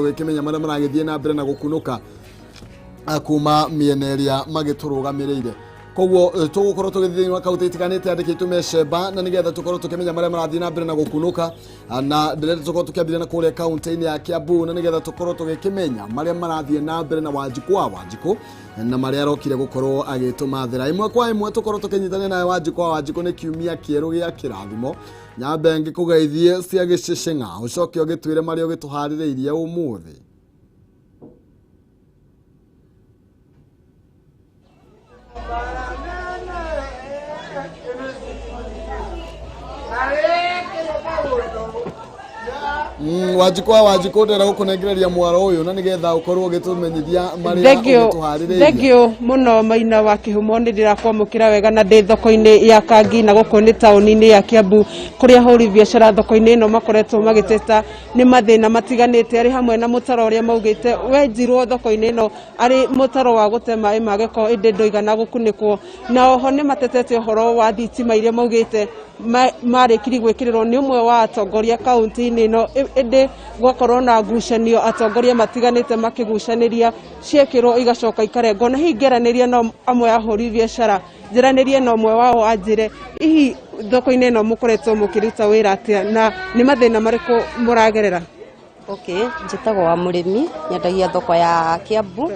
Gĩkĩmenya marĩa maragĩthiĩ na mbere na gũkunũka kuma mĩena ĩrĩa magĩtũrũgamĩrĩire. Koguo tũgũkorwo tũgĩthiĩ thĩinĩ wa kaunti itiganĩte yandĩkĩtwo mecemba, na nĩgetha tũkorwo tũkĩmenya marĩa marathiĩ na mbere na gũkunũka. Na ndĩrenda tũkorwo tũkĩambĩrĩria na kũrĩa kaunti-inĩ ya Kiambu, na nĩgetha tũkorwo tũgĩkĩmenya marĩa marathiĩ na mbere na Wanjikũ wa Wanjikũ na marĩa arokire gũkorwo agĩtũmathĩra ĩmwe kwa ĩmwe. Tũkorwo tũkĩnyitanĩra nawe Wanjikũ wa Wanjikũ. Nĩ kiumia kĩerũ gĩa kĩrathimo. Nyambe ngĩkũgeithie cia gĩcĩcĩng'a, ũcoke ũgĩtwĩre marĩa ũgĩtũharĩrĩirie ũmũthĩ. Wanjikũ wa Wanjikũ, ndĩrenda gũkũnengereria mwaro ũyũ na nĩgetha ũkorwo ũgĩtũmenyithia marĩa Thank you. ũgĩtũharĩrĩirie. Thank you mũno, Maina wa Kĩhumo. Nĩ ndĩrakwamũkĩra wega na ndĩ thoko-inĩ ya Kangi, na gũkũ nĩ taũni-inĩ ya Kiambu, kũrĩa ahũri biacara thoko-inĩ ĩno makoretwo magĩteta nĩ mathĩna matiganĩte, arĩ hamwe na mũtaro ũrĩa maugĩte wenjirwo thoko-inĩ ĩno arĩ mũtaro wa gũte maĩ ma gĩko, ĩndĩ ndũigana gũkunĩkwo. Na oho nĩ matetete ũhoro wa thitima iria maugĩte marĩkirie gwĩkĩrĩrwo nĩ ũmwe wa atongoria kaunti-inĩ ĩno, ĩndĩ gwakorwo na ngucanio, atongoria matiganĩte makĩgucanĩria, ciekĩrwo igacoka ikarengwo. Na hihi ngĩaranĩria na amwe a ahũri biacara, njĩranĩrie na ũmwe wao anjĩre hihi thoko-inĩ ĩno mũkoretwo mũkĩruta wĩra atĩa na nĩ mathĩna marĩkũ mũragerera. Okay, njĩtagwo wa Mũrĩmi, nyendagia thoko ya Kiambu,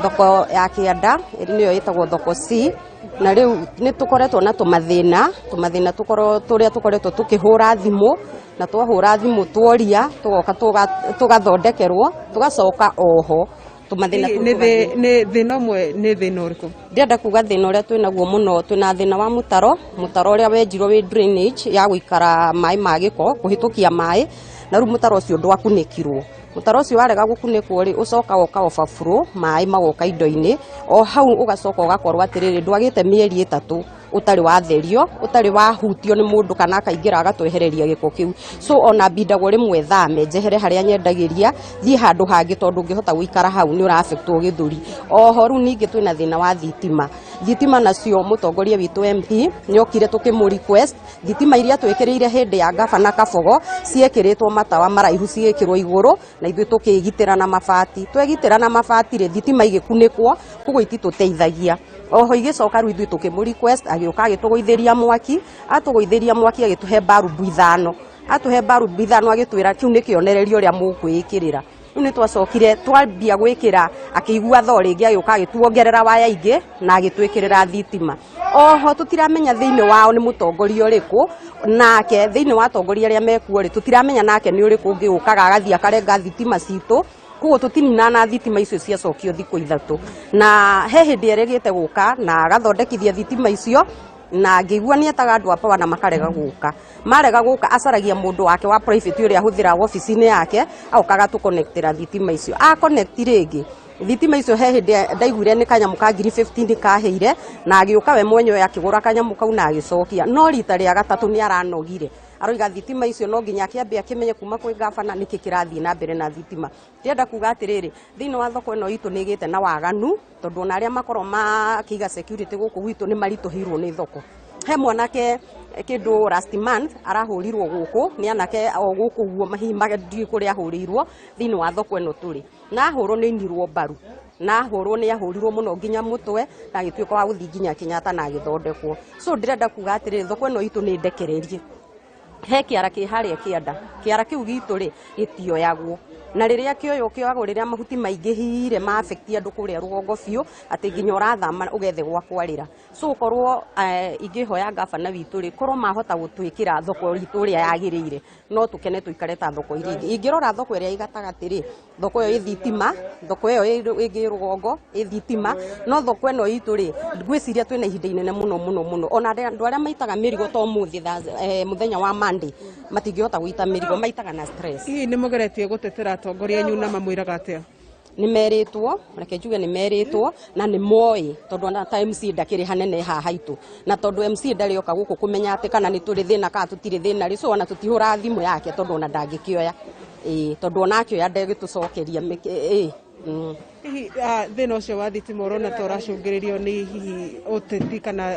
thoko ya Kĩanda, nĩyo ĩtagwo thoko C. Na rĩu nĩ tũkoretwo na tũmathĩna, tũmathĩna tũkorwo tũrĩa tũkoretwo tũkĩhũra thimũ, na twahũra thimũ tuoria, tũgoka tũgathondekerwo, tũgacoka oho tũmathĩna tũu. Nĩ nĩ thĩna ũmwe, nĩ thĩna ũrĩkũ? Ndĩrenda kuga thĩna ũrĩa twĩ naguo mũno, twĩna thĩna wa mũtaro, mũtaro ũrĩa wenjirwo wĩ drainage ya gũikara maĩ ma gĩko, kũhĩtũkia maĩ, na rĩu mũtaro ũcio ndwakunĩkirwo. Mũtaro ũcio warega gũkunĩkwo rĩ, ũcokaga ũka overflow, maĩ magoka indo-inĩ o hau, ũgacoka ũgakorwo atĩrĩrĩ, ndwagĩte mĩeri 3 ũtarĩ watherio, ũtarĩ wahutio nĩ mũndũ kana akaingĩra agatwehereria gĩko kĩu. So ona mbindagwo rĩmwe thame njehere harĩa nyendagĩria, thiĩ handũ hangĩ, tondũ ũngĩhota gũikara hau nĩ ũra affectwo gĩthũri. Oho rĩu ningĩ twĩna thĩna wa thitima. Thitima nacio, mũtongoria witũ MP nĩ okire tũkĩmũ request thitima iria twĩkĩrĩire hĩndĩ ya gabana Kabogo, ciekĩrĩtwo matawa maraihu, cigĩkĩrwo igũrũ, na ithuĩ tũkĩgitĩra na mabati. Twegitĩra na mabati rĩ, thitima igĩkunĩkwo, koguo ititũteithagia. Oho igĩcoka rĩu ithuĩ tũkĩmũ request, agĩũka agĩtũgũithĩria mwaki. Atũgũithĩria mwaki, agĩtũhe barubu 5. Atũhe barubu 5, agĩtwĩra kĩu nĩ kĩonereria ũrĩa mũkwĩĩkĩrĩra. Rĩu nĩ twacokire twambia gwĩkĩra, akĩigua tho rĩngĩ, agĩũka agĩtuongerera waya ingĩ na agĩtwĩkĩrĩra thitima. Oho tũtiramenya thĩinĩ wao nĩ mũtongoria ũrĩkũ nake, thĩinĩ wa atongoria arĩa mekuo rĩ, tũtiramenya nake nĩ ũrĩkũ ũngĩ ũkaga agathiĩ akarenga thitima citũ. Koguo tũtininaga na thitima icio ciacokio thikũ 3, na he hĩndĩ erĩgĩte gũka na agathondekithia thitima icio, na ngĩigua nĩ etaga andũ a power na makarega gũka. Marega gũka, acaragia mũndũ wake wa private ũrĩa ahũthĩraga wabici-inĩ yake, agoka agatũconnectĩra thitima icio. A connect rĩngĩ thitima icio, he hĩndĩ ndaiguire nĩ kanyamũ ka ngiri 15 kaheire, na agĩũka we mwenyewe akĩgũra kanyamũ kau na agĩcokia. No rita rĩa gatatũ nĩ aranogire, aroiga thitima icio no nginya akĩambe akĩmenye kuma kwĩ gabana nĩkĩ kĩrathiĩ na mbere na thitima. Ndĩrenda kuga atĩrĩrĩ, thĩinĩ wa thoko ĩno itũ nĩ ĩgĩte na waganu, tondũ ona arĩa makorwo makĩiga security gũkũ gwitũ nĩ maritũhĩirwo nĩ thoko. He mwanake kĩndũ last month arahũrirwo gũkũ nĩ anake o gũkũ ũguo, hihi ndiũĩ kũrĩa ahũrĩirwo thĩinĩ wa thoko ĩno tũrĩ. Na ahũrwo nĩ ainirwo mbaru, na ahũrwo nĩ ahũrirwo mũno nginya mũtwe, na agĩtuĩka wa gũthiĩ nginya Kenyatta na agĩthondekwo. So ndĩrenda kuga atĩrĩrĩ, thoko ĩno itũ nĩ ndekererie. He kĩara kĩ harĩa kĩanda, kĩara kĩu gitũ rĩ, gĩtioyagwo, na rĩrĩa kĩoywo, kĩoyagwo rĩrĩa mahuti maingĩhire ma affect andũ kũrĩa rũgongo biũ, atĩ nginya ũrathama ũgethe gwa kwarĩra. So korwo ingĩhoya gabana witũ rĩ, korwo mahota gũtwĩkĩra thoko itũ ũrĩa yagĩrĩire, no tũkene tũikare ta thoko iria ingĩ. Ingĩrora thoko ĩrĩa ĩ gatagatĩ rĩ, thoko ĩyo ĩ thitima, thoko ĩyo ĩngĩ ĩ rũgongo ĩ thitima, no thoko ĩno itũ rĩ, ngwĩciria twĩna ihinda inene mũno mũno mũno. Ona andũ arĩa maitaga mĩrigo ta ũmũthĩ, mũthenya wa Monday, matingĩhota gũita mĩrigo, maitaga na stress. Hihi nĩ mũgeretie gũtetera atongoria anyu, na mamwĩraga atĩa? Nĩ merĩtwo, reke njuge nĩ merĩtwo na nĩ moĩ, tondũ ona ta MC ndakĩrĩ hanene haha haitũ, na tondũ MC ndarĩ oka gũkũ kũmenya atĩ kana nĩ tũrĩ thĩna kana tũtirĩ thĩna rĩ, so ona tũtihũraga thimũ yake, tondũ ona ndangĩkĩoya, ĩĩ, tondũ ona akĩoya ndegĩtũcokeria. Ĩĩ. Hihi thĩna ũcio wa thitima ũrona ta ũracũngĩrĩrio nĩ hihi ũteti, kana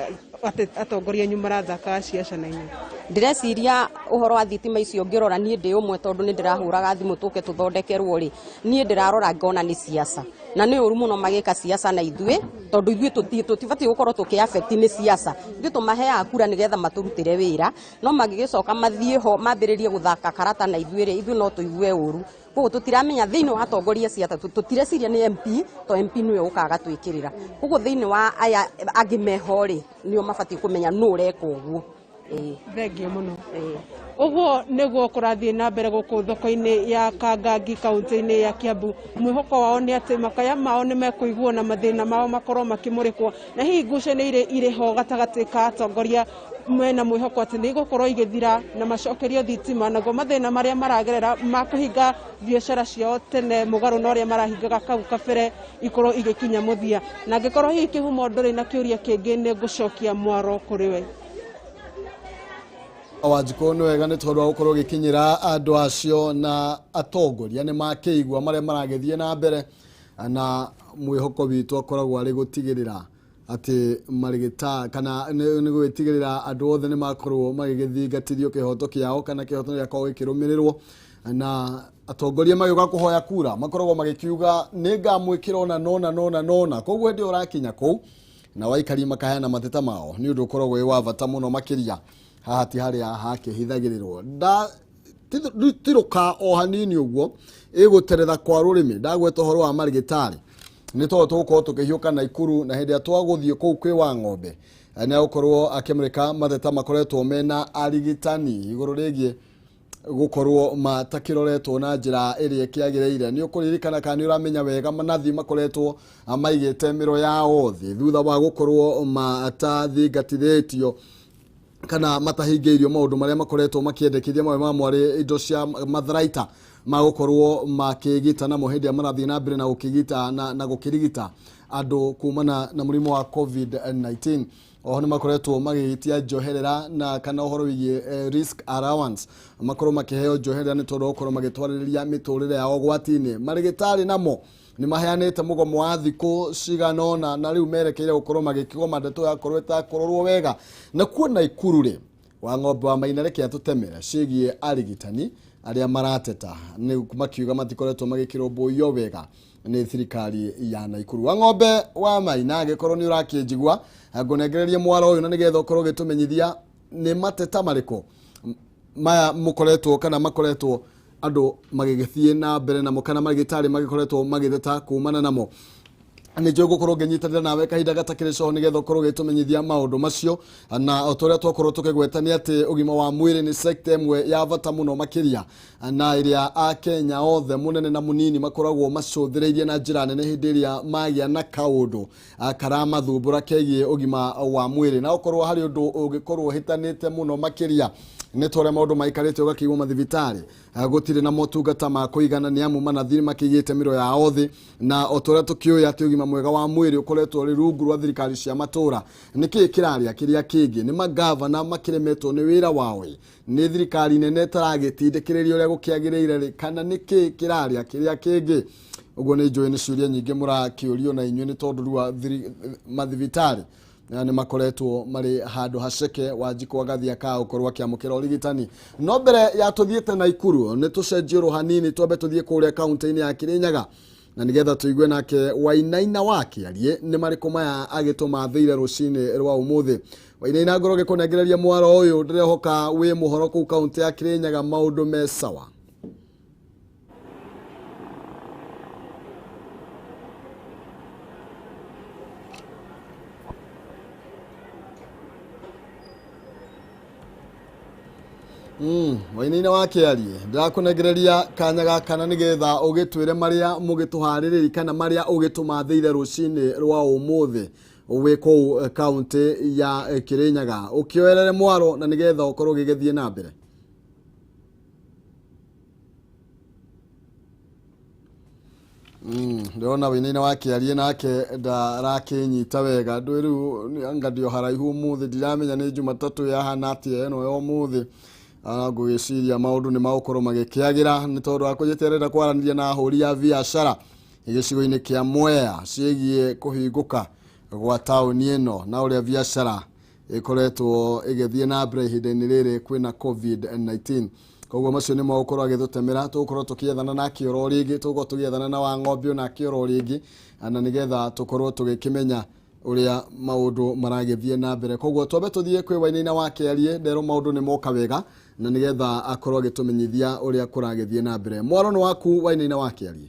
atongoria anyu marathaka ciaca na inyuĩ? Ndĩreciria ũhoro wa thitima icio ngĩrora niĩ ndĩ ũmwe tondũ nĩ ndĩrahũraga thimũ tũke tũthondekerwo rĩ, niĩ ndĩrarora ngona nĩ siasa, na nĩ ũru mũno magĩka siasa na ithuĩ, tondũ ithuĩ tũtibatiĩ gũkorwo tũkĩ affect nĩ siasa. Ithuĩ tũmaheaga kura nĩgetha matũrutĩre wĩra, no mangĩgĩcoka mathiĩ ho mambĩrĩrie gũthaka karata na ithuĩ rĩ, ithuĩ no tũigue ũru. Koguo tũtiramenya thĩinĩ wa atongoria acio atatũ, tũtireciria nĩ MP, to MP nĩwe ũkaga gatwĩkĩrĩra. Koguo thĩinĩ wa aya angĩ meho rĩ, nĩo mabatiĩ kũmenya nũ ũreka ũguo. Thengio mũno. Ũguo nĩguo kũrathiĩ na mbere gũkũ thoko-inĩ ya Kangangi kaunti-inĩ ya Kiambu. Mwĩhoko wao nĩ atĩ makaya mao nĩ mekũiguo na mathĩna mao makorwo makĩmũrĩkwo, na hihi ngucanio iria irĩ ho gatagatĩ ka atongoria mena mwĩhoko atĩ nĩ igũkorwo igĩthira na macokerio thitima, naguo mathĩna marĩa maragerera ma kũhinga biacara ciao tene mũgarũ na ũrĩa marahingaga kau kabere ikorwo igĩkinya mũthia. Na angĩkorwo hihi Kĩhumo ndũrĩ na kĩũria kĩngĩ, nĩ ngũcokia mwaro kũrĩ we. Wanjikũ, nĩ wega nĩ tondũ wa gũkorwo ũgĩkinyĩra andũ acio na atongoria nĩ makĩigua marĩa maragĩthiĩ na mbere, na mwĩhoko witũ akoragwo arĩ gũtigĩrĩra atĩ marĩgĩta kana nĩ gũgĩtigĩrĩra andũ othe nĩ makorwo magĩgĩthingatithio kĩhoto kĩao kana kĩhoto gĩakorwo gĩkĩrũmĩrĩrwo, na atongoria magĩũka kũhoya kura makoragwo magĩkiuga nĩ ngamwĩkĩra ona nona nona nona. Koguo hĩndĩ ĩyo ũrakinya kũu na waikari makaheana mateta mao, nĩ ũndũ ũkoragwo wĩ wa bata mũno makĩria. Haha ti harĩa hakĩhithagĩrĩrwo nda tirũka o hanini ũguo ĩgũteretha kwa rũrĩmĩ. Ndagweta ũhoro wa marĩgĩtarĩ nĩ tondũ tũgũkorwo tũkĩhiũka Naikuru, na hĩndĩ ĩrĩa twagũthiĩ kũu kwĩ wa ng'ombe nĩ agũkorwo akĩmũrĩka mateta makoretwo mena arigitani igũrũ rĩgiĩ gũkorwo matakĩroretwo na njĩra ĩrĩa ĩkĩagĩrĩire. Nĩ ũkũririkana kana nĩ ũramenya wega manathi makoretwo maigĩte mĩro yao thĩ thutha wa gũkorwo matathingatithĩtio kana matahingĩirio maũndũ marĩa makoretwo makĩendekithia mawe ma mwarĩ indo cia matharaita magũkorwo makĩgita namo hĩndĩ ĩrĩa marathiĩ na mbere na gũkĩgita na gũkĩrigita andũ kumana na mũrimũ wa COVID-19. Oho nĩ makoretwo magĩgĩtia njoherera na kana ũhoro wĩgiĩ risk allowance, makorwo makĩheo njoherera nĩ tondũ wa gũkorwo magĩtwarĩrĩria mĩtũrĩre yao ũgwati-inĩ. Marĩgĩtarĩ namo nĩ maheanĩte mũgomo wa thikũ cigana ũna, na rĩu merekeire gũkorwo magĩkĩgoma ndeto yakorwo ĩtakũrorwo wega. Na kuo Naikuru rĩ, wa ng'ombe wa Maina reke atũtemere ciĩgiĩ arigitani arĩa marateta nĩ makiuga matikoretwo magĩkĩrũmbũiyo wega nĩ thirikari ya Naikuru. Wa ng'ombe wa Maina, angĩkorwo nĩ ũrakĩnjigua, ngũnengererie mwaro ũyũ na nĩgetha ũkorwo ũgĩtũmenyithia nĩ mateta marĩkũ maya mũkoretwo kana makoretwo andũ magĩgĩthiĩ na mbere namo kana marigĩtarĩ magĩkoretwo magĩteta kumana namo. Nĩ njũĩ ngũkorwo ngĩnyitanĩra nawe kahinda gatakĩrĩ coho nĩgetha ũkorwo ũgĩtũmenyithia maũndũ macio, na o ta ũrĩa twakorwo tũkĩgweta nĩ atĩ ũgima wa mwĩrĩ nĩ sector ĩmwe ya bata mũno makĩria na ĩrĩa akenya othe mũnene na mũnini makoragwo macũthĩrĩirie na njĩra nene hĩndĩ ĩrĩa magĩa na kaũndũ karamathumbũra kegiĩ ũgima wa mwĩrĩ. Na okorwo harĩ ũndũ ũngĩkorwo ũhĩtanĩte mũno makĩria nĩ ta ũrĩa maũndũ maikarĩte ũgakĩigwo mathibitarĩ gũtirĩ na motungata ma kũigana, nĩ amu manathi makĩigĩte mĩro yao thĩ, na o ta ũrĩa tũkĩũĩ atĩ ũgima mwega wa mwĩrĩ ũkoretwo ũrĩ rungu rwa thirikari cia matũra. Nĩkĩĩ kĩrarĩa kĩrĩa kĩngĩ? Nĩ magavana makĩremetwo nĩ wĩra wao ĩ? Nĩ thirikari nene ĩtaragĩtindĩkĩrĩria ũrĩa gũkĩagĩrĩire rĩ, kana nĩkĩĩ kĩrarĩa kĩrĩa kĩngĩ? Ũguo nĩ njũĩ nĩ ciũria nyingĩ mũrakĩũrio na inyuĩ, nĩ tondũ rĩu mathibitarĩ nĩ makoretwo marĩ handũ haceke. Wanjikũ agathiĩ akagũkorwo akĩamũkĩra ũrigitani. No mbere ya tũthiĩte Naikuru, nĩ tũcenjie ũrũ hanini, twambe tũthiĩ kũrĩa kaunti-inĩ ya Kirinyaga na nĩgetha tũigue nake Wainaina wa Kĩarie nĩ marĩkũ maya agĩtũmathĩire rũcinĩ rwa ũmũthĩ. Wainaina, ngorwo ngĩkũnengereria mwaro ũyũ, ndĩrehoka wĩ mũhoro kũu kaunti ya Kirinyaga, maũndũ me sawa. Wainaina wa Kĩarie, ndĩrakũnengereria kanya gaka na nĩgetha ũgĩtwĩre marĩa mũgĩtũharĩrĩri kana marĩa ũgĩtũmathĩire rũcinĩ rwa ũmũthĩ wĩ kũu kaunti ya Kirinyaga. Ũkĩoerere mwaro na nĩgetha ũkorwo ũgĩgĩthiĩ na mbere. Ndĩrona Wainaina wa Kĩarie nake ndarakĩnyita wega. Ndũĩ rĩu anga ndĩ o haraihu ũmũthĩ, ndiramenya nĩ Jumatatũ yahana atĩa ĩno ya ũmũthĩ. Ngũgĩciria maũndũ nĩ magũkorwo magĩkĩagĩra nĩ tondũ akũnjĩte arenda kwaranĩria na ahũri a biacara gĩcigo-inĩ kĩa Mwea ciĩgiĩ kũhingũka gwa taũni ĩno na ũrĩa biacara Ĩkoretwo ĩgĩthiĩ na mbere ihinda-inĩ rĩrĩ kwĩna COVID-19. Koguo macio nĩmo gũkorwo agĩtũtemera, tũgũkorwo tũkĩethana nake oro rĩngĩ, tũgũkorwo tũgĩethana na wa ng'ombe onake oro rĩngĩ, na nĩgetha tũkorwo tũgĩkĩmenya ũrĩa maũndũ maragĩthiĩ na mbere. Koguo twambe tũthiĩ kwĩ Wainaina wa Kĩarie, nderwo maũndũ nĩ moka wega, na nĩgetha akorwo agĩtũmenyithia ũrĩa kũragĩthiĩ na mbere. Mwaro nĩ waku, Wainaina wa Kĩarie.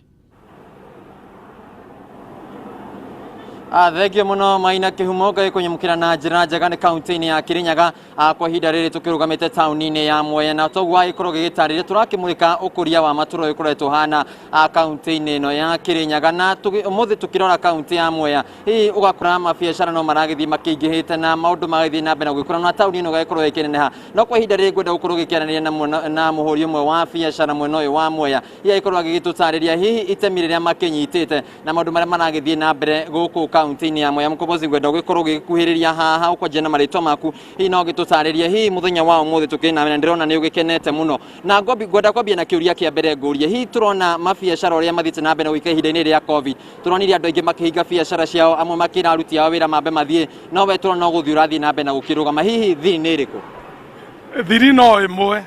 Thengio muno, Maina Kihumo. Ngai kunyamukira na njira njega nĩ kaunti-inĩ ya Kirinyaga. Kwa ihinda rĩrĩ tũkĩrũgamĩte taũni-inĩ ya Mwea, na toguo agĩkorwo gĩgĩtarĩria tũrakĩmũrĩka ũkũria wa matũra ũyũ ũkoretwo hana kaunti-inĩ ĩno ya Kirinyaga. Na ũmũthĩ tũkĩrora kaunti ya Mwea, hihi ũgakora mabiacara no maragĩthiĩ makĩingĩhĩte na maũndũ magagĩthiĩ na mbere na gwĩkũra, na taũni ĩno ĩgagĩkorwo ĩkĩneneha. No kwa ihinda rĩrĩ ngwenda gũkorwo gĩkĩaranĩria na mũhũri ũmwe wa biacara mwena ũyũ wa Mwea, hihi agĩkorwo agĩgĩtũtarĩria hihi itemi rĩrĩa makĩnyitĩte na maũndũ marĩa maragĩthiĩ na mbere gũkũ kaunti-inĩ ya Mwea. Mũkombozi, ngwenda ũgĩkorwo ũgĩkuhĩrĩria haha ũkwanjia na marĩtwa maku, hihi no ũgĩtũtarĩrie hihi mũthenya wa ũmũthĩ tũkĩrĩ na ndĩrona nĩ ũgĩkenete mũno, na ngwenda kwambia na kĩũria kĩa mbere ngũrie, hihi tũrona mabiacara ũrĩa mathiĩte na mbere na gwĩka ihinda-inĩ rĩa COVID, tũronire andũ aingĩ makĩhinga biacara ciao, amwe makĩra aruti ao wĩra mambe mathiĩ, no we tũrona ũgũthiĩ ũrathiĩ na mbere na gũkĩrũgama, hihi thiri nĩ ĩrĩkũ? Thiri no ĩmwe,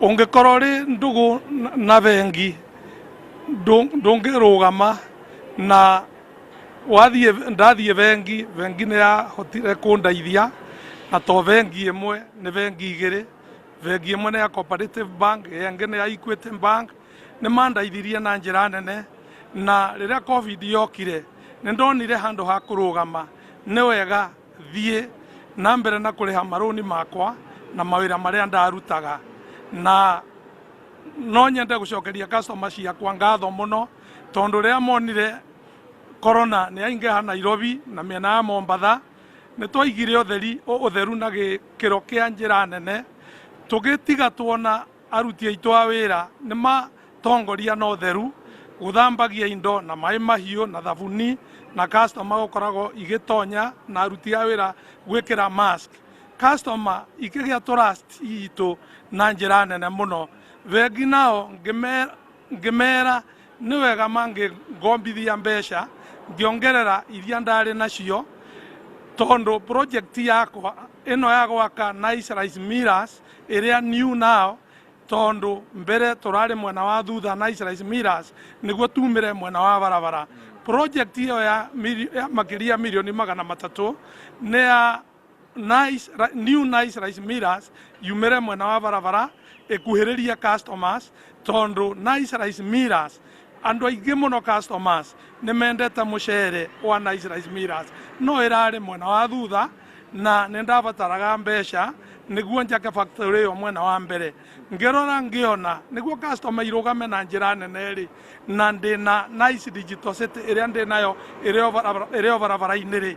ũngĩkorwo ũrĩ ndũgũ na bengi ndũngĩrũgama. Na wathiĩ, ndathiĩ bengi, bengi nĩ yahotire kũndeithia, na to bengi ĩmwe, nĩ bengi igĩrĩ. Bengi ĩmwe nĩ ya Cooperative Bank, ĩyo ĩngĩ nĩ ya Equity Bank. Nĩ mandeithirie na njĩra nene, na rĩrĩa COVID yokire nĩ ndonire handũ ha kũrũgama nĩ wega thiĩ na mbere na kũrĩha marũni makwa na mawĩra marĩa ndarutaga. Na no nyende gũcokeria customer ciakwa ngatho mũno, tondũ rĩrĩa monire corona nĩ yaingĩha Nairobi na mĩena ya Mombatha, nĩ twaigire ũtheri ũtheru na gĩkĩro kĩa njĩra nene, tũgĩtiga tuona aruti aitũ a wĩra nĩ matongoria na ũtheru, gũthambagia indo na maĩ mahiũ na thabuni, na customer gũkoragwo igĩtonya na aruti a wĩra gwĩkĩra mask. Customer ikĩgĩa trust itũ na njĩra nene mũno. Bengi nao ngĩmera nĩ wega mangĩngombithia mbeca, ngĩongerera iria ndarĩ nacio, tondũ project yakwa ĩno ya gwaka Nice Rice Millers ĩrĩa new now, tondu mbere turari mwena wa thutha Nice Rice Millers, niguo tumire mwena wa barabara. Project iyo ya makiria milioni 300 nĩ ya new Nice Rice Millers yumire mwena wa barabara ikuhĩrĩrie customers, tondu Nice Rice Millers andũ aingĩ mũno customers nĩ mendete mũcere wa Nice Rice Millers, no ĩrarĩ mwena wa thutha na nĩ ndabataraga mbeca nĩguo njake factory ĩyo mwena wa mbere. Ngĩrora ngĩona nĩguo customer irũgame na njĩra nene rĩ, na ndĩna Nice Digital City ĩrĩa ndĩnayo ĩrĩ o barabara-inĩ rĩ,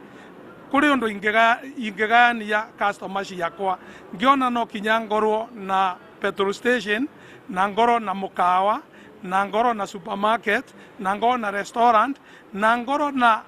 kũrĩ ũndũ ingĩgayania customer ciakwa. Ngĩona no kinya ngorwo na petrol station, na ngorwo na mũkawa, na ngorwo na supermarket, na ngorwo na restaurant, na ngorwo na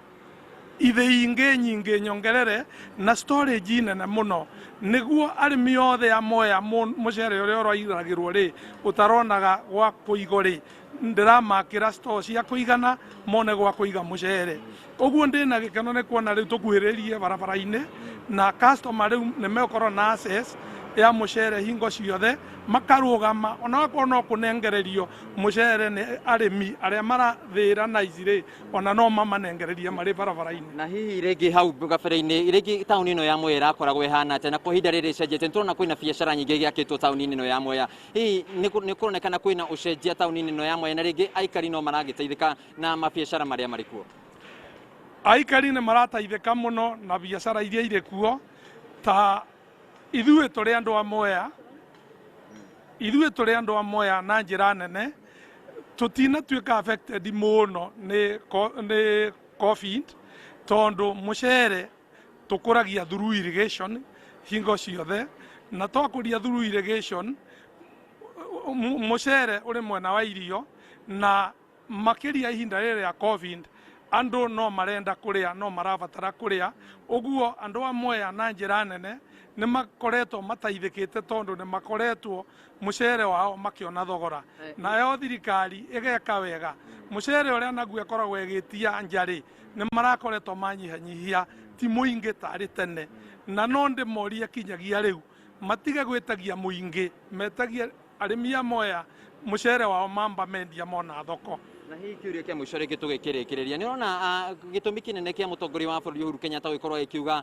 ithĩ ingĩ nyingĩ nyongerere na storage nene mũno, nĩguo arĩmi othe a Mwea mũcere ũrĩa ũrairagĩrwo rĩ ũtaronaga gwa kũigwo rĩ, ndĩramakĩra store cia kũigana mone gwa kũiga mũcere. Ũguo ndĩna gĩkeno nĩ kuona rĩu tũkuhĩrĩrie barabara-inĩ, na customer rĩu nĩ megũkorwo na access ya mũcere hingo ciothe, makarũgama ona wakorwo no kũnengererio mũcere nĩ arĩmi arĩa marathĩra Nice rĩ, ona no mamanengererie marĩ barabara-inĩ. Na hihi rĩngĩ hau gabere-inĩ, rĩngĩ taũni ĩno ya Mwea ĩrakoragwo ĩhana atĩa, na kwa ihinda rĩrĩ ĩcenjetie? Nĩtũrona kwĩna biacara nyingĩ igĩakĩtwo taũni-inĩ ĩno ya Mwea. Hihi nĩ kũronekana kwĩna ũcenjia taũni-inĩ ĩno ya Mwea, na rĩngĩ aikari no maragĩteithĩka na mabiacara marĩa marĩ kuo? Aikari nĩ marateithĩka mũno na biacara iria irĩ kuo. Ta ithuĩ tũrĩ andũ a Mwea, ithuĩ tũrĩ andũ a Mwea na njĩra nene tũtinatuĩka affected mũno nĩ COVID, tondũ mũcere tũkũragia through irrigation hingo ciothe, na twakũria through irrigation mũcere ũrĩ mwena wa irio, na makĩria ihinda rĩrĩ rĩa COVID andũ no marenda kũrĩa, no marabatara kũrĩa. Ũguo andũ a Mwea na njĩra nene Nĩ makoretwo mateithĩkĩte tondũ nĩ makoretwo mũcere wao makĩona thogora, nayo thirikari ĩgeka wega. Mũcere ũrĩa naguo ĩkoragwo ĩgĩtia njarĩ nĩ marakoretwo manyihanyihia, ti mũingĩ tarĩ tene, na no ndĩmorie kinyagia rĩu matige gwĩtagia mũingĩ, metagie arĩmi a Mwea mũcere wao mamba mendia mona thoko. Na hihi kĩũria kĩa mũico rĩngĩ tũgĩkĩrĩkĩrĩria, nĩ ũrona gĩtũmi kĩnene kĩa mũtongoria wa bũrũri Uhuru Kenyatta gũgĩkorwo agĩkiuga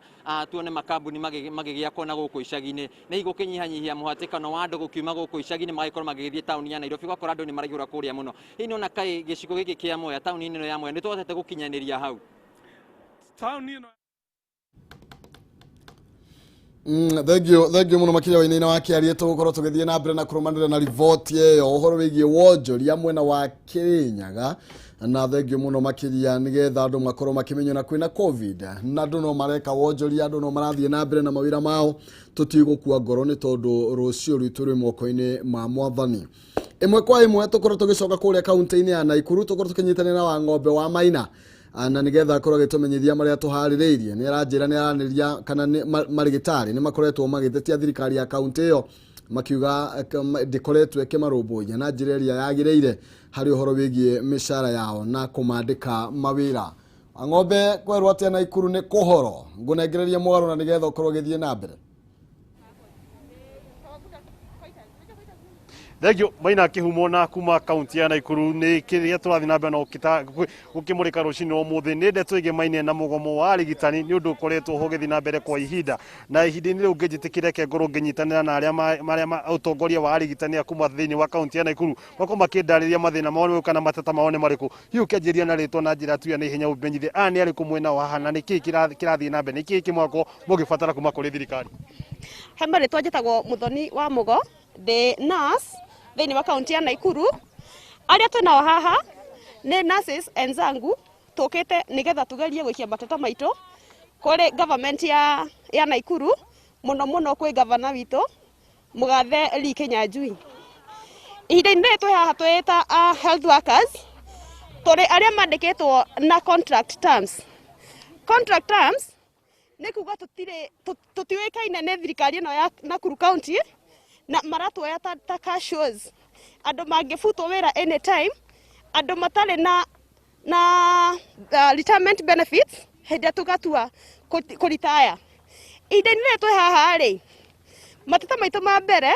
tuone makambuni magĩgĩakwo na gũkũ icagi-inĩ nĩ igũkĩnyihanyihia mũhatĩkano wa andũ gũkiuma gũkũ icagi-inĩ magagĩkorwo magĩgĩthiĩ taũni ya Nairobi, ũgakora andũ nĩ maraihũra kũrĩa mũno. Hihi nĩ ũrona kaĩ gĩcigo gĩkĩ kĩa Mwea, taũni-inĩ ĩno ya Mwea, nĩ tũhotete gũkinyanĩria hau taũni ĩno? Thank you, thank you muno makiria wainaina wa kĩarie. Tũgũkorwo tũgĩthiĩ na mbere na kũrũmanĩrĩra na riboti ĩyo ũhoro wĩgiĩ wonjoria mwena wa Kĩrĩnyaga, na thank you muno makĩria nĩgetha andũ makorwo makĩmenywo na kwĩna COVID na andũ no mareka wonjoria, andũ no marathiĩ na mbere na mawĩra mao. Tũtigũkua ngoro nĩ tondũ rũciũ rwitũ rwĩ moko-inĩ ma Mwathani. Ĩmwe kwa ĩmwe tũkorwo tũgĩcoka kũrĩa kaunti-inĩ ya Naikuru, tũkorwo tũkĩnyitanĩra na wa ng'ombe wa Maina na nĩgetha akorwo agĩtũmenyithia marĩa tũharĩrĩirie. Nĩ aranjĩra nĩ aranĩria kana marĩgĩtarĩ nĩ makoretwo magĩtetia thirikari ya kaunti ĩyo makiuga ndĩkoretwo ĩkĩmarũmbũiya na njĩra ĩrĩa yagĩrĩire harĩ ũhoro wĩgiĩ mĩcara yao na kũmandĩka mawĩra. Ng'ombe, kwerwo atĩa Naikuru? Nĩ kũhoro ngũnengereria mwaro na nĩgetha ũkorwo ũgĩthiĩ na mbere. Thengio Maina Kĩhumo. Na kuma kaunti ya Naikuru nĩ kĩrĩa tũrathiĩ na mbere na gũkĩmũrĩka rũcinĩ ũmũthĩ nĩ ndeto ĩgemaine na mũgomo wa arigitani, nĩ ũndũ ũkoretwo ho ũgĩthiĩ na mbere kwa ihinda na ihinda-inĩ rĩu. Ngĩnjĩtĩkĩre ke ngorwo ngĩnyitanĩra na arĩa marĩa ũtongoria wa arigitani a kuma thĩinĩ wa kaunti ya Naikuru makorwo makĩndarĩria mathĩna mao nĩ kana mateta mao nĩ marĩkũ. Hihi ũkĩanjĩria na rĩtwa na njĩra tu ya naihenya, ũmenyithie aya nĩ arĩkũ mwena wa haha na nĩ kĩĩ kĩrathiĩ na mbere, nĩ kĩĩ kĩmwakorwo mũgĩbatara kuma kũrĩ thirikari? He marĩtwa, njĩtagwo Muthoni wa Mugo, ndĩ nurse thĩinĩ wa kaunti ya Naikuru. Arĩa twĩnao haha nĩ nurses enzangu, tũkĩte nĩgetha tũgerie gũikia mateta maitũ kũrĩ government ya Naikuru, mũno mũno kwĩ gavana witũ mũgathe Lee Kinyanjui. Ihinda-inĩ rĩrĩ twĩ haha twĩ ta health workers, tũrĩ arĩa mandĩkĩtwo na contract terms. Contract terms nĩ kuga tũtirĩ tũtiũĩkaine nĩ thirikari ĩno ya Nakuru County, na maratuoya ta casuals, andũ mangĩbutwo wĩra anytime, andũ matarĩ na retirement benefits hĩndĩ ĩrĩa tũgatua kũritaya. Ihinda-inĩ rĩrĩ twĩ haha rĩ, mateta maitũ ma mbere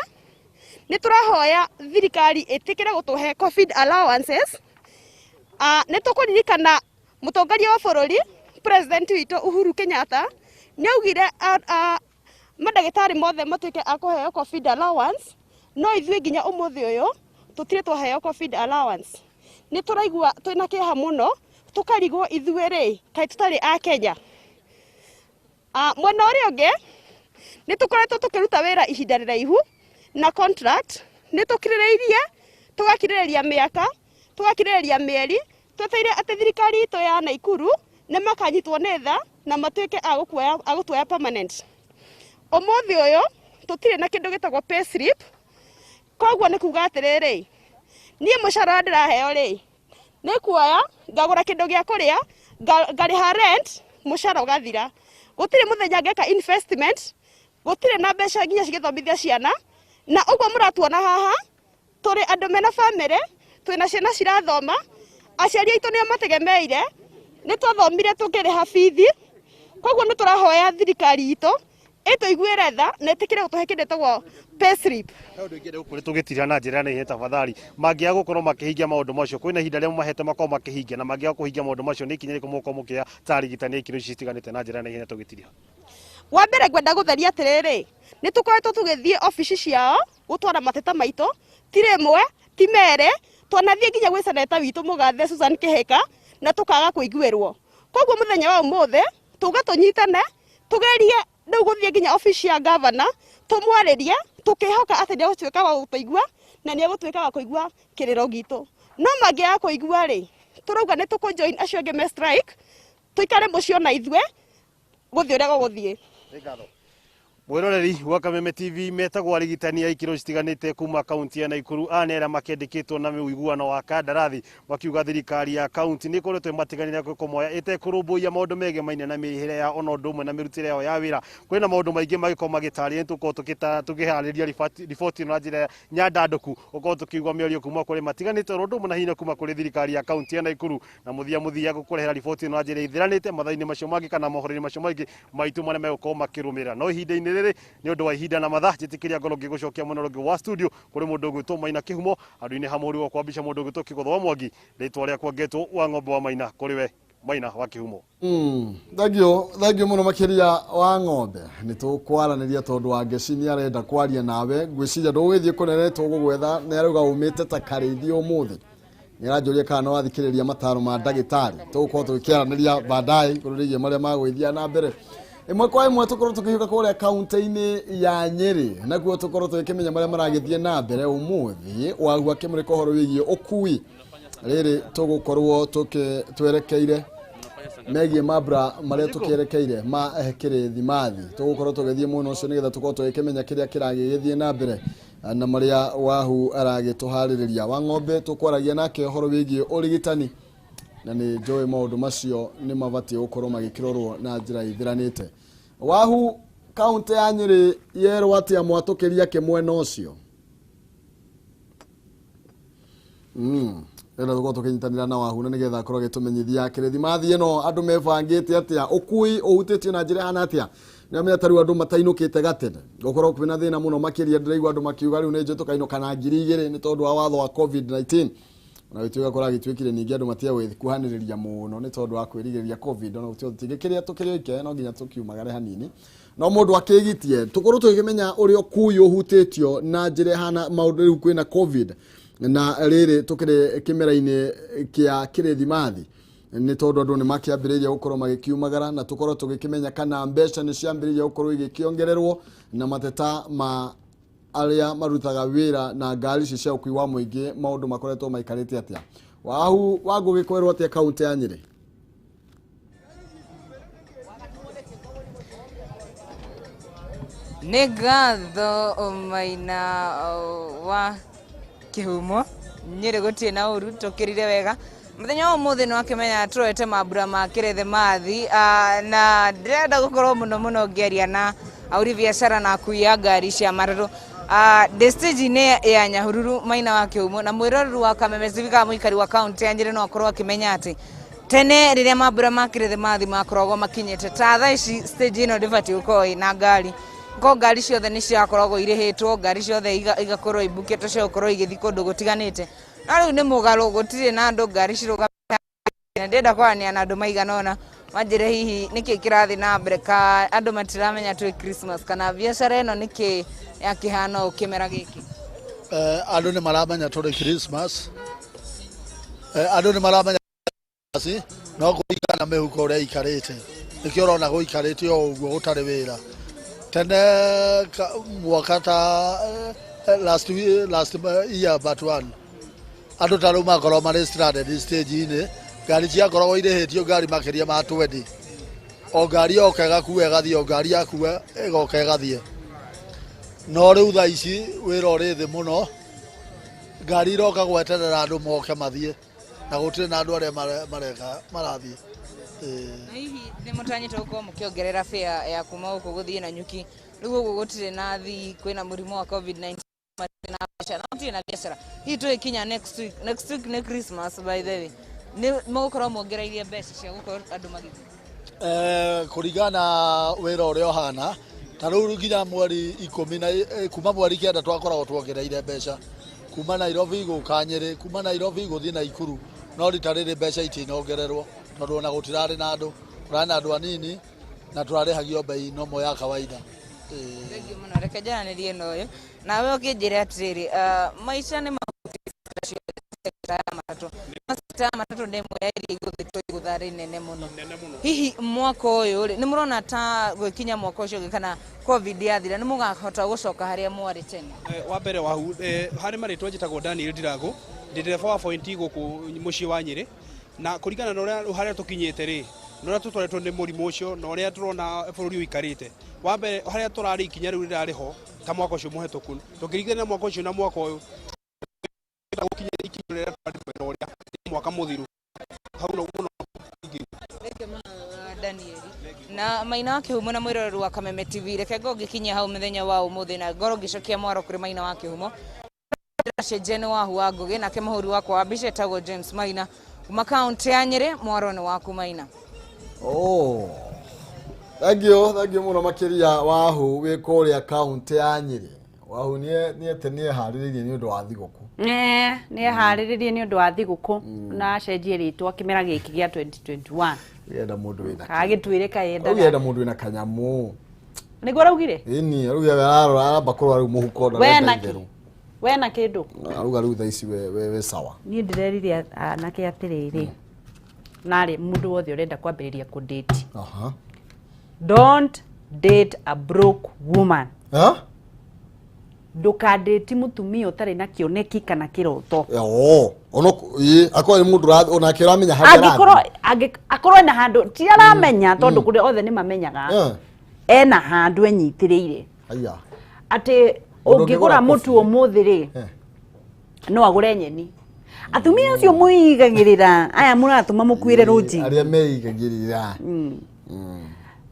nĩ tũrahoya thirikari ĩtĩkĩre gũtũhe COVID allowances. Nĩ tũkũririkana mũtongoria wa bũrũri, president witũ Uhuru Kenyatta, nĩ augire mandagĩtarĩ mothe matuĩke a kũheo COVID allowance, no ithuĩ nginya ũmũthĩ ũyũ tũtirĩ twaheo COVID allowance. Nĩ tũraigua twĩna kĩeha mũno, tũkarigwo ithuĩ rĩ, kaĩ tũtarĩ a Kenya? Mwena ũrĩa ũngĩ nĩ tũkoretwo tũkĩruta wĩra ihinda rĩraihu na contract, nĩ tũkirĩrĩirie, tũgakirĩrĩria mĩaka, tũgakirĩrĩria mĩeri, tweteire atĩ thirikari itũ ya Naikuru nĩ makanyitwo nĩ tha na matuĩke a gũkuoya a gũtuoya permanent. Ũmũthĩ ũyũ tũtirĩ na kĩndũ gĩtagwo pay slip, koguo nĩ kuga atĩrĩrĩ, niĩ mũcara ũrĩa ndĩraheo rĩ, nĩ kuoya ngagũra kĩndũ gĩa kũrĩa, ngarĩha rent, mũcara ũgathira. Gũtirĩ mũthenya ngeka investment, gũtirĩ na mbeca nginya cigĩthomithia ciana. Na ũguo mũratuona haha tũrĩ andũ mena bamĩrĩ, twĩna ciana cirathoma, aciari aitũ nĩo mategemeire, nĩ twathomire tũkĩrĩha bithi. Koguo nĩ tũrahoya thirikari itũ ĩtũiguĩre tha na ĩtĩkĩre gũtũhe kĩndũ gĩtagwo pay slip. He ũndũ ingĩenda gũkũrĩ tũgĩtira na njĩra ya naihenya tafadhali, mangĩaga gũkorwo makĩhingia maũndũ macio, kwĩna ihinda rĩa mahete makorwo makĩhingia, na mangĩaga kũhingia maũndũ macio, nĩ ikinya rĩrĩkũ mũgũkorwo mũkĩoya ta arigitani a ikĩro ici citiganĩte na njĩra ya naihenya tũgĩtiriha? Wa mbere ngwenda gũtheria atĩrĩrĩ, nĩ tũkoretwo tũgĩthiĩ obici ciao gũtwara mateta maitũ, ti rĩmwe ti merĩ, twanathiĩ nginya gwĩ seneta witũ mũgathe Susan Kĩhĩka na tũkaga kũiguĩrwo. Koguo mũthenya wa ũmũthĩ tuga tũnyitane, tũgerie rĩu gũthiĩ nginya obici ya gavana, tũmwarĩrie, tũkĩhoka atĩ nĩ egũtuĩka wa gũtũigua na nĩ egũtuĩka wa kũigua kĩrĩro gitũ. No mangĩaga kũigua rĩ, tũrauga nĩ tũkũ join acio angĩ me strike, tũikare mũciĩ ona ithuĩ gũthiĩ ũrĩa gũgũthiĩ. Nĩ ngatho. Mwiroreri wa Kameme TV, metagwo arigitani a ikĩro citiganĩte kuma kaunti ya Naikuru anera makĩandĩkĩtwo na ũiguano wa kandarathi, makiuga thirikari ya kaunti nĩ ĩkoretwo ĩmatiganĩria kũmoya ĩtekũrũmbũiya maũndũ megemaine na mĩrĩhĩre yao ona ũndũ ũmwe na mĩrutĩre yao ya wĩra. Kwĩna maũndũ maingĩ magĩkorwo magĩtarĩria, nĩtũkorwo tũkĩharĩria riboti ĩno na njĩra nyandandũku, ũkorwo tũkĩigua mĩario kuma kũrĩ matiganĩte oro ũndũ ũmwe na hinya kuma kũrĩ thirikari ya kaunti ya Naikuru, na mũthia mũthia gũkũrehera riboti ĩno na njĩra ĩthiranĩte mathaa-inĩ macio mangĩ kana mohoro-inĩ macio maingĩ maitũ marĩa megũkorwo makĩrũmĩrĩra. No ihinda-inĩ rĩrĩ, nĩ ũndũ wa ihinda na mathaa, njĩtĩkĩria ngorwo ngĩgũcokia mwena ũrĩa ũngĩ wa studio kũrĩ mũndũ ũgwĩtwo Maina Kĩhumo, handũ-inĩ ha mũhũri wa kwambisha mũndũ ũgwĩtwo Kĩgũtho wa Mwangi. Rĩtwa rĩakwa ngetwo wa ng'ombe wa Maina. Kũrĩ we Maina wa Kĩhumo. Thengio, thengio mũno makĩria wa ng'ombe. Nĩ tũkwaranĩria tondũ wa ngeci nĩ arenda kwaria nawe. Ngwĩciria ndũgũgĩthiĩ kũnene, tũgũgwetha. Nĩ arauga umĩte ta karĩithi ũmũthĩ, nĩ aranjũria kana no wathikĩrĩria mataro ma ndagĩtarĩ. Tũgũkorwo tũgĩkĩaranĩria baadaye igũrũ rĩgiĩ marĩa magũgĩthiĩ na mbere ĩmwe kwa ĩmwe. Tũkorwo tũkĩhiũka kũrĩa kaunti-inĩ ya Nyĩrĩ, nakuo tũkorwo tũgĩkĩmenya marĩa maragĩthiĩ na mbere ũmũthĩ. Wagu akĩmũrĩka ũhoro wĩgiĩ ũkui rĩrĩ tũgũkorwo twerekeire megiĩ mambura marĩa tũkĩerekeire ma kĩrĩthimathi. Tũgũkorwo tũgĩthiĩ mwena ũcio nĩgetha tũkorwo tũgĩkĩmenya kĩrĩa kĩragĩgĩthiĩ na mbere na marĩa Wahu aragĩtũharĩrĩria. Wa ng'ombe tũkwaragia nake ũhoro wĩgiĩ ũrigitani, na nĩ njũĩ maũndũ macio nĩ mabatiĩ gũkorwo magĩkĩrorwo na njĩra ĩthiranĩte. Wahu, kaunti ya Nyĩrĩ yerwo atĩa mwatũkĩria kĩmwena ũcio? Rĩrĩa tũkorwo tũkĩnyitanĩra na Wahu na nĩgetha akorwo agĩtũmenyithia kĩrĩthimathi ĩno andũ mebangĩte atĩa, ũkui ũhutĩtio na njĩra ĩhana atĩa. Nĩamenya ta rĩu andũ matainũkĩte gatene, gũkorwo kwĩna thĩna mũno makĩria. Ndĩraigua andũ makiuga rĩu nĩ njũĩ tũkainũka na 2000 nĩ tondũ wa watho wa COVID-19, ona gĩtuĩka kũragĩtuĩkire ningĩ andũ matige gwĩkuhanĩrĩria mũno nĩ tondũ wa kwĩrigĩrĩria COVID. Ona tũtingĩkĩrĩa tũkĩrĩ oike, no nginya tũkiumagare hanini, no mũndũ akĩgitie. Tũkorwo tũgĩkĩmenya ũrĩa ũkui ũhutĩtio na njĩra ĩhana maũndũ rĩu kwĩna COVID, na rĩrĩ tũkĩrĩ kĩmera-inĩ kĩa kĩrĩthimathi, nĩ tondũ andũ nĩ makĩambĩrĩirie gũkorwo magĩkiumagara, na tũkorwo tũgĩkĩmenya kana mbeca nĩ ciambĩrĩirie gũkorwo igĩkĩongererwo, na mateta ma arĩa marutaga wĩra na ngari ici cia ũkui wa mũingĩ, maũndũ makoretwo maikarĩte atĩa. Wahu, wangũgĩkwerwo atĩa kaunti ya Nyĩrĩ? Nĩ ngatho, Maina wa Kĩhumo. Nyĩrĩ gũtirĩ na ũru, tũkĩrire wega mũthenya wa ũmũthĩ. Nĩ wakĩmenya tũrorete mambura ma kĩrĩthimathi, na ndĩrenda gũkorwo mũno mũno ngĩaria na ahũri biacara na akui a ngari cia matatũ. Ndĩ stage-inĩ ya Nyahururu, Maina wa Kĩhumo, na mwĩroreri wa Kameme TV kana mũikari wa kaunti ya Nyĩrĩ no akorwo akĩmenya atĩ tene rĩrĩa mambura ma kĩrĩthimathi makoragwo makinyĩte ta thaa ici, stage ĩno ndĩbatiĩ gũkorwo ĩna ngari ko ngari ciothe nĩ ciakoragwo irĩhĩtwo, ngari ciothe igakorwo ibukĩtwo cia gũkorwo igĩthiĩ kũndũ gũtiganĩte. No rĩu nĩ mũgarũ, gũtirĩ na andũ, ngari cirũgamĩte, na ndĩrenda kwaranĩria na andũ maigana ũna manjĩre hihi nĩkĩ kĩrathiĩ na mbere, ka andũ matiramenya twĩ Christmas, kana biacara ĩno nĩkĩ yakĩhana ũũ kĩmera gĩkĩ. Andũ nĩ maramenya tũrĩ Christmas. Andũ nĩ maramenya, no kũringana na mĩhuko ũrĩa ĩikarĩte, nĩkĩo ũrona gũikarĩte o ũguo gũtarĩ wĩra. Tene mwaka ta last, last year but one, andũ ta rĩu makorwo marĩ stranded stage-inĩ, ngari ciakoragwo irĩhĩtio ngari makĩria ma 20, o ngari yoka ĩgakua ĩgathiĩ, o ngari yakua ĩgoka ĩgathiĩ. No rĩu thaa ici wĩra ũrĩ thĩ mũno, ngari iroka gweterera andũ moke mathiĩ, na gũtirĩ na andũ arĩa mareka marathiĩ. Na hihi nĩ mũtanyĩte gũkorwo mũkĩongerera fare ya kuma gũkũ gũthiĩ na nyuki? Rĩu gũkũ gũtirĩ na thii, kwĩna mũrimũ wa COVID-19, matirĩ na mbeca na gũtirĩ na biacara. Hihi tũgĩkinya next week, next week nĩ Christmas by the way, nĩ mũgũkorwo muongereirie mbeca cia gũkorwo andũ magĩthiĩ? Kũringana na wĩra ũrĩa ũhana ta rĩu nginya mweri 10 na kuma mweri 9 twakoragwo tuongereire mbeca kuma Nairobi gũka Nyĩrĩ, kuma Nairobi gũthiĩ Naikuru, no rita rĩrĩ mbeca itinongererwo tondũ ona gũtirarĩ na andũ, kũrarĩ na andũ anini na tũrarĩhagio bei nomo ya kawaida. Thengiũ mũno. Reke njaranĩrie na ũyũ nawe ũkĩnjĩre atĩrĩrĩ, maica nĩ mahutĩtie sector ya matatũ. Sector ya matatũ nĩ ĩmwe ya iria igũthĩtwo igũtha rĩnene mũno. Hihi mwaka ũyũ rĩ, nĩ mũrona ta gwĩkinya mwaka ũcio ũngĩ kana COVID yathira nĩ mũgahota gũcoka harĩa mwarĩ tene? Wa mbere wahu, harĩ marĩtwa njĩtagwo Daniel Ndirago, ndĩ ndereba wa point gũkũ mũciĩ wa Nyĩrĩ, na kũringana na ũrĩa harĩa tũkinyĩte rĩ, Na ũrĩa tũtwarĩtwo nĩ mũrimũ ũcio na ũrĩa tũrona bũrũri ũikarĩte. Wa mbere harĩa tũrarĩ ikinya rĩu rĩrarĩ ho ta mwaka ũcio mũhetũku, tũkĩringithania mwaka ũcio na mwaka ũyũ, gũkinya ikinya rĩrĩa tũrarĩ mwena ũrĩa mwaka mũthiru hau no mũno. Thengiũ mũno Daniel. Na Maina wa Kĩhumo na mwĩroreri wa Kameme TV, reke ngorwo ngĩkinyia hau mũthenya wa ũmũthĩ na ngorwo ngĩcokia mwaro kũrĩ Maina wa Kĩhumo. Ndĩracenjia nĩ Wahu wa Ngũgĩ, nake mũhũri wakwa wa mbica etagwo James Maina kuma kaũntĩ ya Nyĩrĩ. Mwaro nĩ waku Maina. Oh. Thank you, thank you mũno makĩria Wahu wĩ kũrĩa kaũntĩ ya Nyĩrĩ. Wahu nĩete nĩeharĩrĩirie nĩ ũndũ wa thigũkũ. Nĩ eharĩrĩrie nĩ ũndũ wa thigũkũ na acenjie rĩtwa kĩmera gĩkĩ gĩa 2021. Yenda mũndũ wĩna Agĩtuĩre kayendaga. Yenda mũndũ wĩna kanyamũ. Nĩguo araugire? Ĩni, arauga we ararora aramba kũrora rĩu mũhuko We ndarenda na kĩ? itherũ. We na kĩndũ? Arauga rĩu thaa ici we sawa. Niĩ ndĩrerire anake atĩrĩrĩ, narĩ mũndũ wothe ũrenda kwambĩrĩria kũdate. Aha. Don't date a broke woman. Ha? Ndũkandĩti mũtumia ũtarĩ na kĩoneki kana kĩroto. Oo, ono ĩ akorwo nĩ mũndũ onake ũramenya harĩa Angĩkorwo akorwo ena handũ ti aramenya tondũ kũrĩa othe nĩ mamenyaga ena handũ enyitĩrĩire. Aya. Atĩ Ũndũ ũngĩgũra ũngĩgũra mũtu ũmũthĩ rĩ no agũre nyeni. Atumia acio mwĩigagĩrĩra aya mũratũma mũkuĩre rũnji. Arĩa meigagĩrĩra.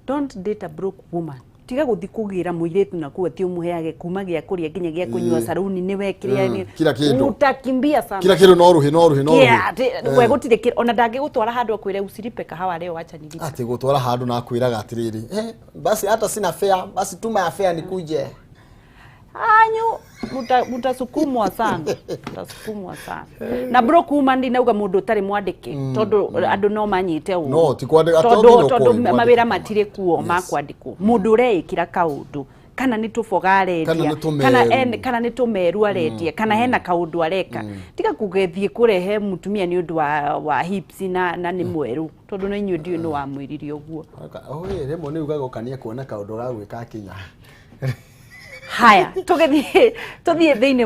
Don't date a broke woman. Tiga gũthi kũgĩra mũirĩtu na kũu atĩ ũmũheage kuma gĩa kũrĩa nginya gĩa kũnyua saruni nĩwe kĩrĩa Kila kĩndũ. Utakimbia sana. Kila kĩndũ no rũhĩ no rũhĩ no Kĩa, rũhĩ. atĩ, we gũtirĩ ona ndangĩgũtwara handũ akwĩre usilipe kahawa leo acha nilipe. Atĩ gũtwara handũ na akwĩraga atĩrĩrĩ, basi hata sina fare, basi tuma ya fare nikuje. Anyu mutasukumwa sana. Mutasukumwa sana. Na broke woman ndinauga mũndũ ũtarĩ mwandĩke tondũ andũ no manyite ũũ. No, ti kwandĩka, to Tondũ nginya tondũ ũkorwo wĩ mwandĩke. mawĩra matirĩ kuo ma kwandĩkwo. Mũndũ ũreĩkĩra kaũndũ kana nĩ tũboga arendia, Kana nĩ tũmeru. kana nĩ tũmeru arendia, kana hena kaũndũ areka. Tiga kũgethiĩ kũrehe mũtumia nĩ ũndũ wa hips na nĩ mwerũ tondũ na inyuĩ ndiũĩ nĩ wamwĩrire ũguo. Oĩ rĩmwe nĩ ugaga ũkania kuona kaũndũ ũragwĩka akinya. Haya, tũgĩthiĩ tũthiĩ thĩinĩ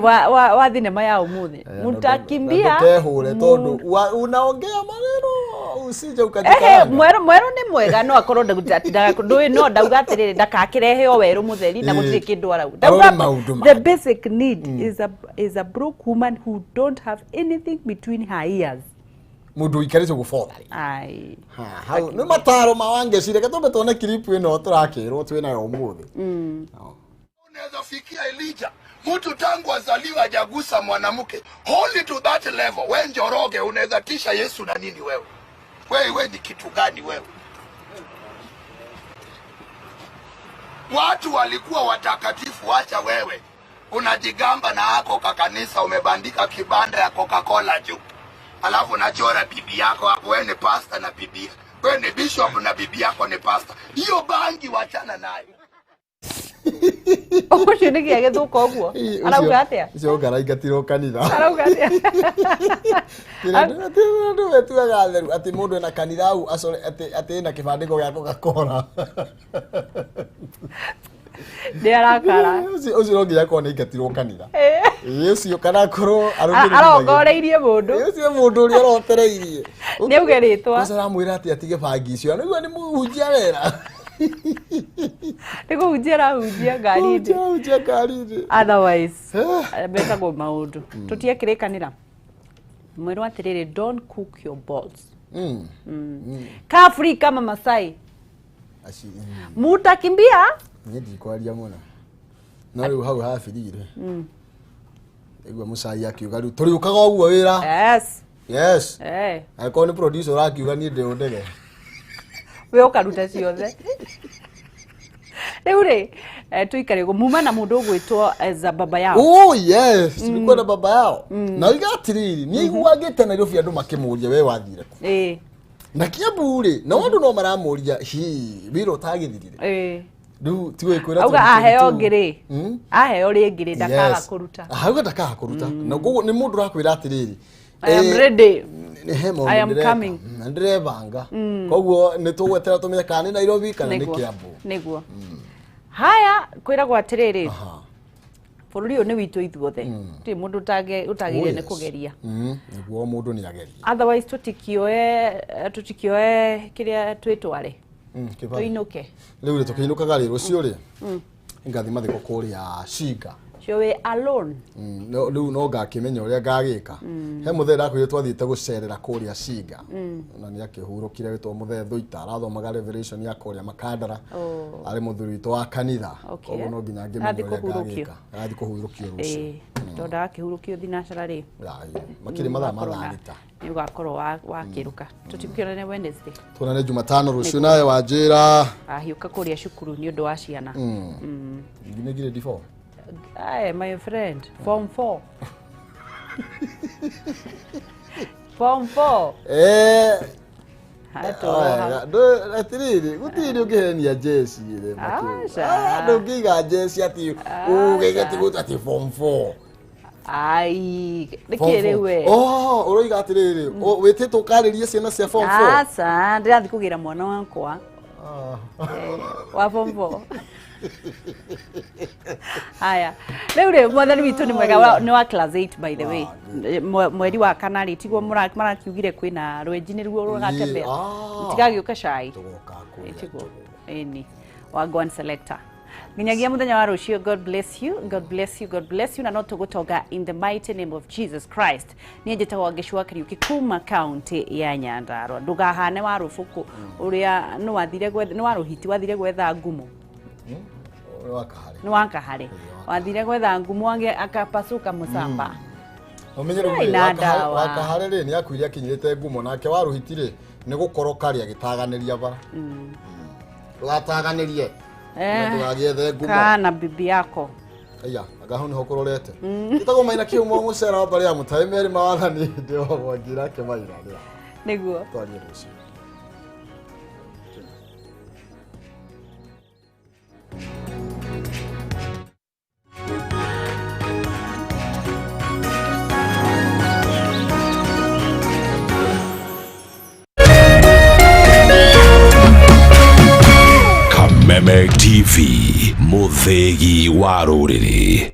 wa thinema ya ũmũthĩ. Mutakimbia Ndũkehũre tondũ unaongea maneno usije Ehe, ukajikaranga. mwerũ mwerũ nĩ mwega no akorwo ndũĩ no ndauga atĩrĩrĩ ndakakĩrehe o werũ mũtheri na gũtirĩ kĩndũ arauga. Arore Ndauga maũndũ the basic need is a broke woman who don't have anything between her ears. Mũndũ ũikarĩte gũbotha rĩ. Ai. Hau nĩ mataro ma Wangeci, reke twambe tuone clip ĩno tũrakĩrwo twĩnayo ũmũthĩ. Unaweza fikia Elijah, mtu tangu azaliwe hajagusa mwanamke, holy to that level. We Njoroge, unaweza tisha Yesu na nini wewe? Wewe ni kitu gani wewe? Watu walikuwa watakatifu, wacha wewe unajigamba na hako kakanisa, umebandika kibanda ya Coca-Cola juu, alafu unachora bibi yako hapo. Wewe ni pastor na bibi, wewe ni bishop na bibi yako ni pastor. Hiyo bangi wachana nayo. Ũcio nĩ kĩa gĩthũka ũguo. Arauga atĩa? Ũcio ngaraingatirwo kanitha. Arauga atĩa? Andũ metuaga atheru atĩ mũndũ ena kanitha hau acore atĩ ena kĩbandĩko gĩa Coca-Cola. Nĩ arakara. Ũcio no nginya akorwo nĩ aingatirwo kanitha. Ĩĩ, ũcio kana akorwo arũmĩrĩri Arongoreirie mũndũ. Ũcio mũndũ ũrĩa arotereirie. Nĩ auge rĩtwa. Ũcio aramwĩra atĩ atige bangi icio. Nĩguo nĩ mũhunjia wera. Nĩ kũhunjia arahunjia ngari-inĩ. Kũhunjia ngari-inĩ. Otherwise, metagwo maũndũ. Tũtiekĩrĩkanĩra. Mwĩrwo atĩrĩrĩ, don't cook your balls. Kaa free kama Masai. Mutakimbia. Niĩ ndikwaria mũno. No rĩu hau habirire. Igua Mũcai akiuga rĩu tũrĩũkaga ũguo wĩra. Yes. Yes. Angĩkorwo nĩ producer ũrakiuga niĩ ndĩ ndege. We ũkaruta ciothe. Rĩu rĩ, tũikare ũguo muma na mũndũ ũgwĩtwo za baba yao. Oh yes, tulikuwa na baba yao. Na oiga atĩrĩrĩ, nĩ aiguangĩte Nairobi andũ makĩmũria we wathire kũ. Na Kiambu rĩ, nao andũ no maramũria hi, wĩra ũtagĩthirire. Rĩu ti gwĩkwĩra Auga 2022. aheo ũngĩ rĩ, aheo rĩngĩ rĩ ndakaga Yes. kũruta. Auga ndakaga kũruta. Na koguo nĩ mũndũ ũrakwĩra atĩrĩrĩ, I am ready. nĩ he maũndũ I am ndĩreka. coming. Na ndĩrebanga. Koguo nĩ tũgwetera tũmenye kana nĩ Nairobi kana nĩ Nĩguo. Kiambu. Nĩguo. Haya, kwĩragwo atĩrĩrĩ, Bũrũri ũyũ nĩ witũ ithuothe, gũtirĩ mũndũ ũtagĩrĩire Oh, nĩ yes. kũgeria. Nĩguo mũndũ nĩ agerie. Otherwise tũtikĩoe kĩrĩa twĩtware. Kĩbara. Tũinũke. Rĩu rĩ, tũkĩinũkaga rĩ, rũciũ rĩ, ngathi mathiko kũrĩa Cinga. Cio wĩ alone. Rĩu no ngakĩmenya ũrĩa ngagĩka. He mũthee ndakwĩrire twathiĩte gũcerera kũrĩa Cinga, na nĩ akĩhurũkire, wĩtwo mũthee Thũita, arathomaga Revelation ya kũrĩa Makandara. Oh. Arĩ mũthuri witũ wa kanitha. Koguo no nginya ngĩmenye Athiĩ ũrĩa kũhurũkio. ngagĩka. Arathiĩ kũhurũkio rũciũ. Ĩĩ, tondũ akĩhurũkio thinacara rĩ, Makĩrĩ mathaa ũgakorwo mathaa thita. Nĩ ũgakorwo wakĩrũka. Tũtikũkĩonane Wednesday. Tuonane Jumatano rũciũ nawe wanjĩra. Ahiũka kũrĩa cukuru nĩ ũndũ wa ciana. Nĩ grade 4. Aye, my friend, form 4. Form 4. Hatũroha. Atirĩrĩ, gũtirĩ hĩndĩ ũngĩhenia jeci rĩ. Aca. Ndũngĩiga jeci atĩ ũgege atĩ atĩ form 4. Ai, nĩkĩ rĩu we? Oh, ũroiga atĩrĩrĩ, wĩtĩtwo ũkarĩrie ciana cia form 4. Aca, ndĩrathiĩ kũgĩra mwana wakwa wa form 4. Haya, rĩu rĩ, mwathani witũ nĩ mwega, nĩ wa class 8 by the way. Mweri wa kana rĩ, tiguo marakiugire kwĩna rwenji nĩruo rũgatembea. Mũtigagĩũke cai. Tũgoka kũrĩa. Tiguo. Ĩni. Wagwan selector. Nginyagia muthenya wa rũciũ, God bless you, God bless you, God bless you, na no tũgũtonga in the mighty name of Jesus Christ. Niĩ njĩtagwo Ngĩcua Kariũki kuma kaunti ya Nyandarua. Ndũgahane wa rũbũkũ ũrĩa nĩ wathire gwetha, nĩ wa rũhiti wathire gwetha ngumo. Wakahare. Nĩ wa kahare. Wathire gwetha ngumo akapasuka mũcamba. Ũmenye rĩu Ndarĩ rĩ, na ndawa. Wakahare rĩ, nĩ akuire akinyĩrĩte ngumo, nake wa rũhiti rĩ, nĩ gũkoroka rĩ, agĩtaganĩria bara. Ndũgataganĩrie. Ndũgagĩethe ngumo. Kana bibi yako. Aya, anga hau nĩho kũrorete. Ĩtagwo Maina Kĩhumo, mũcera wa mbarĩ ya Mũtaĩ merĩ mawathani ndĩ wa Mwangi nake Maina rĩ. Nĩguo. Twarie rũciũ. Kameme TV, mũthĩgi wa rũrĩrĩ.